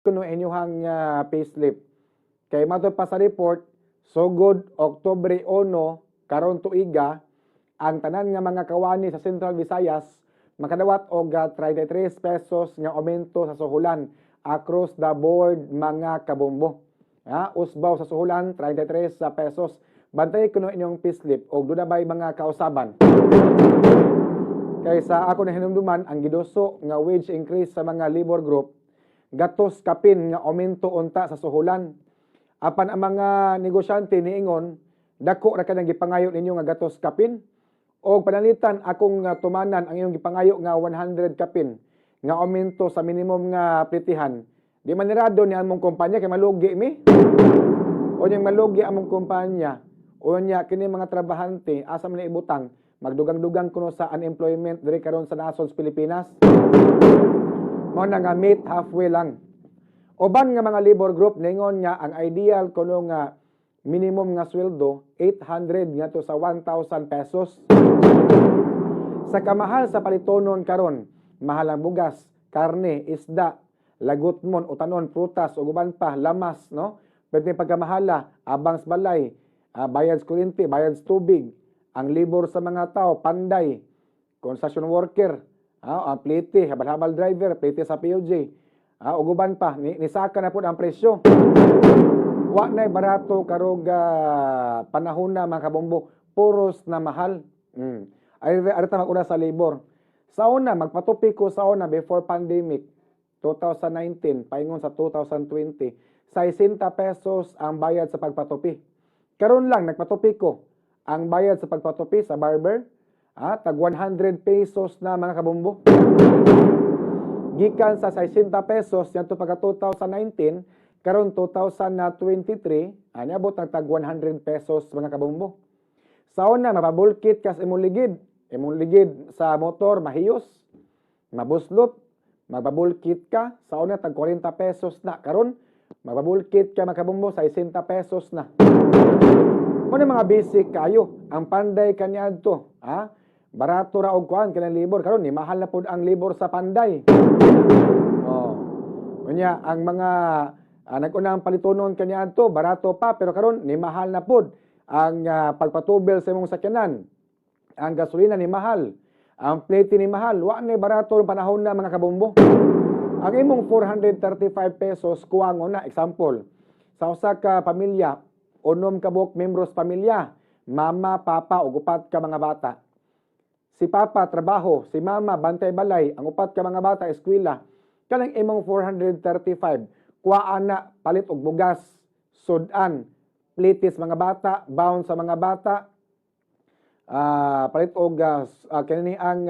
Kuno inyuhang payslip. Kay matod pa sa report, sugod Oktubre 1 karon tuiga, ang tanan nga mga kawani sa Central Visayas makadawat og 33 pesos nga aumento sa suhulan across the board, mga kabombo. Ha, usbaw sa suhulan 33 sa pesos. Bantay kuno inyong payslip og duna bay mga kausaban. Kay sa ako na hinumduman, ang giduso nga wage increase sa mga labor group, gatos kapin nga aumento unta sa suhulan. Apan ang mga negosyante niingon, "Dako ra kanang gipangayo ninyo nga gatos kapin. Og pananglitan akong tumanan ang inyong gipangayo nga 100 kapin nga aumento sa minimum nga plitihan. Di manirado ni among kumpanya kay malugi mi. O niyang malugi among kumpanya. O niya kini mga trabahante, asa man ibutang? Magdugang-dugang kuno sa unemployment diri karon sa nasod sa Pilipinas." Mao na nga meet halfway lang. Uban nga mga labor group ningon nga ang ideal kuno nga minimum nga sweldo 800 ngadto sa 1,000 pesos. Sa kamahal sa palitonon karon, mahal ang bugas, karne, isda, lagutmon, utanon, prutas ug uban pa, lamas, no? Pwede pagkamahala, abang sa balay, bayad sa kuryente, bayad sa tubig, ang labor sa mga tao, panday, construction worker, ang plite, habal-habal driver, plite sa PUJ, ug uban pa, nisaka na po ang presyo. Wa na'y barato karog panahon na, mga kabombo, puros na mahal. Ay, arita mag-una sa labor. Sa una, magpatupi ko sa una before pandemic, 2019, paingon sa 2020, 60 pesos ang bayad sa pagpatupi. Karon lang, nagpatupi ko. Ang bayad sa pagpatupi sa barber, tag 100 pesos na, mga kabombo. Gikan sa 60 pesos ngadto pagka 2019, karon 2023, niabot ang tag 100 pesos, mga kabombo. Sa una, mapabulkit kas imong ligid. Imong ligid sa motor, mahiyos, mabuslot, mapabulkit ka. Sa una, tag 40 pesos na. Karon, mapabulkit ka, mga kabombo, 60 pesos na. Mao mga basic kayo. Ang panday kaniadto, ha? Barato ra og kuan kanang labor karon ni mahal na pud ang labor sa panday. Oh. Unya ang mga nag-unang palitonon kaniadto barato pa, pero karon ni mahal na pud ang pagpatubel sa imong sakyanan. Ang gasolina ni mahal. Ang plate ni mahal. Wa ni barato ang panahon na, mga kabombo. Ang imong 435 pesos kuwango na. Example, sa usa ka pamilya, 6 ka buok membros pamilya, mama, papa ug upat ka mga bata. Si papa trabaho, si mama bantay balay, ang upat ka mga bata eskwela. Kanang imong 435, kuhaan na palit og bugas, sudan, plitis mga bata, bound sa mga bata, palit og kani ang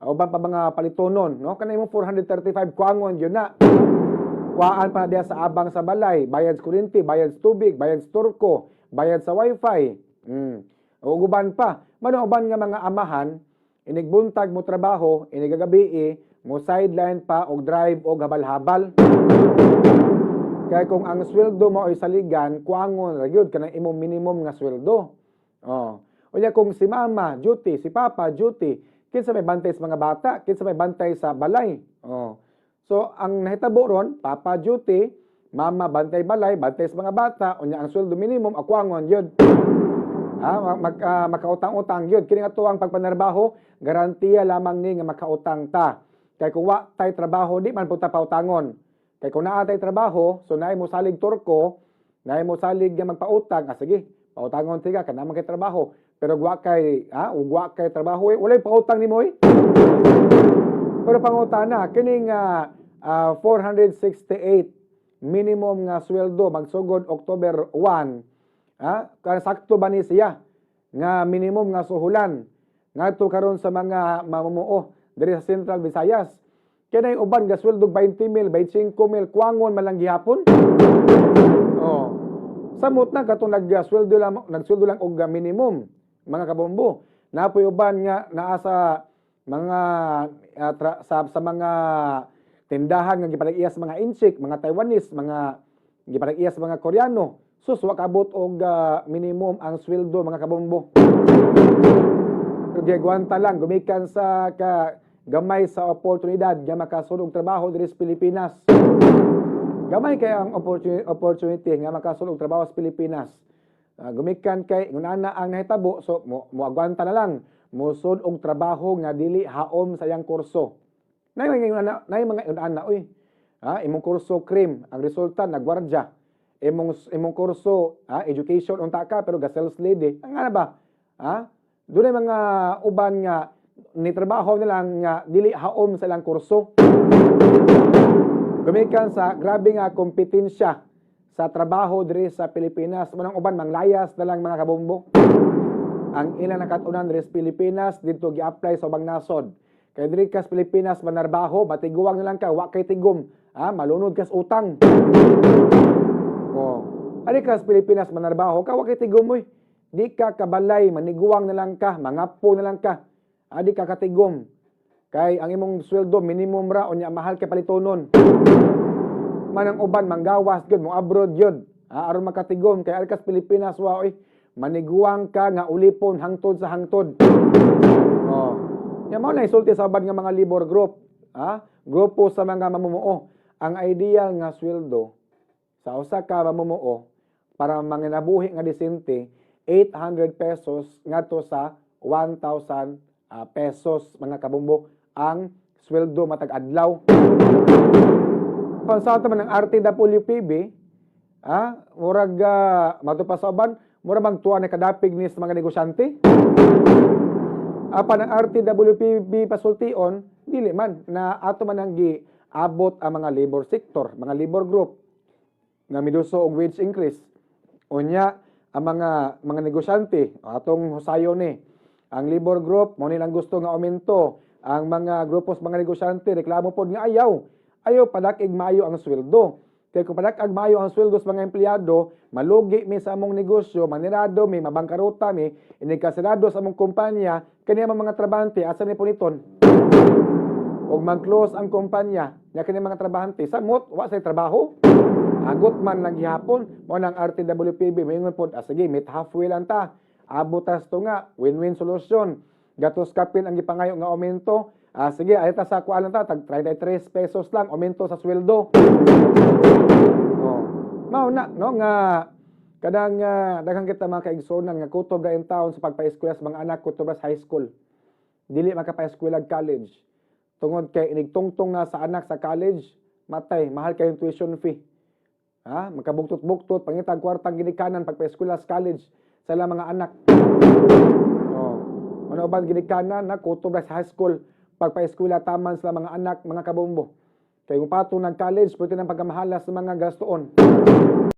uban pa mga palitonon, no? Kanang imong 435 kuangon yun na. Kuhaan pa na diya sa abang sa balay, bayad sa kuryente, bayad sa tubig, bayad sa turko, bayad sa wifi. Ug uban pa. Mano uban nga mga amahan, inigbuntag mo trabaho, inigagabi mo sideline pa og drive og habal-habal. Kaya kung ang sweldo mo ay saligan, kuangon ra gyud kanang imong minimum nga sweldo. Oh. Unya kung si mama duty, si papa duty, kinsa may bantay sa mga bata, kinsa may bantay sa balay? Oh. So ang nahitabo ron, papa duty, mama bantay balay, bantay sa mga bata, unya ang sweldo minimum akwangon yun. Makautang-utang yun. Kini nga ang pagpanarbaho, garantiya lamang ni nga makautang ta. Kay kung wa tay trabaho, di man punta pautangon. Kay kung naa tay trabaho, so naay mo salig turko, naay mo salig nga magpautang, sige, pautangon tiga kana man kay trabaho. Pero ug wa kay trabaho, eh, walay pautang nimo eh. Pero pangutana, kining 468 minimum nga sweldo magsugod October 1, kan sakto ba ni siya nga minimum nga suhulan ngadto karon sa mga mamumuo diri sa Central Visayas? Kay uban ga sweldo 20 mil, 25 mil, kuangon man lang gihapon. Oh. Samot na katong nagsweldo lang og minimum, mga kabombo. Napoy uban nga naa sa mga sa mga tindahan nga gipanag-iya sa mga Intsik, mga Taiwanese, mga gipanag-iya sa mga Koreano. Sus, wa kabot og minimum ang sweldo, mga kabombo. Pero gigwanta lang gumikan sa ka gamay sa oportunidad nga makasulog trabaho diri sa Pilipinas. Gamay kay ang opportunity nga makasulod og trabaho sa Pilipinas. Gumikan kay ngunana ang nahitabo, so mo moagwanta na lang mosud og trabaho nga dili haom sa iyang kurso. Nay mga ingon nay mga ingon uy. Ha, imong kurso crime, ang resulta nagwardya. Imong kurso, ha, education unta ka pero ga sales lady. Ang nga na ba? Ha? Dunay mga uban nga ni trabaho nila nga dili haom sa ilang kurso. Gumikan sa grabe nga kompetensya sa trabaho diri sa Pilipinas. Manang uban manglayas na lang, mga kabombo. Ang ilang nakat-unan diri sa Pilipinas didto gi-apply sa ubang nasod. Kay diri ka sa Pilipinas manarbaho, matiguang na lang ka, wa kay tigom, ha, malunod ka sa utang. Oh. Ari ka sa Pilipinas manarbaho ka, wa kay tigom oy. Di ka kabalay, maniguang na lang ka, mangapo na lang ka. Ah, di ka katigom. Kay ang imong sweldo minimum ra, unya mahal kay palitonon. Manang uban manggawas gyud, mo abroad gyud. Ah, aron makatigom kay ari ka sa Pilipinas wa oy. Maniguang ka nga ulipon hangtod sa hangtod. Oh. Nya mao na isulti sa uban nga mga labor group, ha? Grupo sa mga mamumuo. Ang ideal nga sweldo sa usa ka mamumuo para manginabuhi nga disente, 800 pesos ngadto sa 1,000 pesos, mga kabombo, ang sweldo matag adlaw. Pansa man ang RTWPB, murag matupa sa uban, murag magtuwa na kadapig ni sa mga negosyante. Apan ang RTWPB pasultion, dili man na ato man ang giabot ang mga labor sector, mga labor group nga miduso og wage increase. Unya ang mga negosyante atong husayon ni. Ang labor group mo nilang gusto nga aumento. Ang mga grupos mga negosyante reklamo pod nga ayaw. Ayaw padak-ig maayo ang sweldo. Kay kung padak-ag maayo ang sweldo sa mga empleyado, malugi mi sa among negosyo, manirado mi, mabangkaruta mi, inig kasirado sa among kumpanya, kani ang mga trabahante asa ni puniton? Og mag-close ang kumpanya, nya kani mga trabahante samot wa say trabaho. Agot man lang gihapon mo nang RTWPB moingon pod, ah, sige, meet halfway lang ta. Abot tas to nga win-win solution. Gatos kapin ang gipangayo nga aumento. Ah, sige, ay ta sa kuan lang ta, tag 33 pesos lang aumento sa sweldo. Oh. Mao na no nga kadang daghan kita mga kaigsuonan nga kutob ra in town sa pagpa-eskwela sa mga anak, kutob ra sa high school. Dili makapa-eskwela college. Tungod kay inigtungtong na sa anak sa college, matay, mahal kayong tuition fee. Ha? Makabuktot-buktot, pangitag kwartang ginikanan pagpa-eskwela sa college sa ilang mga anak. Oh. Ano ba ginikanan na kutob ra sa high school pagpa-eskwela taman sa mga anak, mga kabombo. Kay kung patong nag college, pwede nang pagkamahala sa mga gastoon.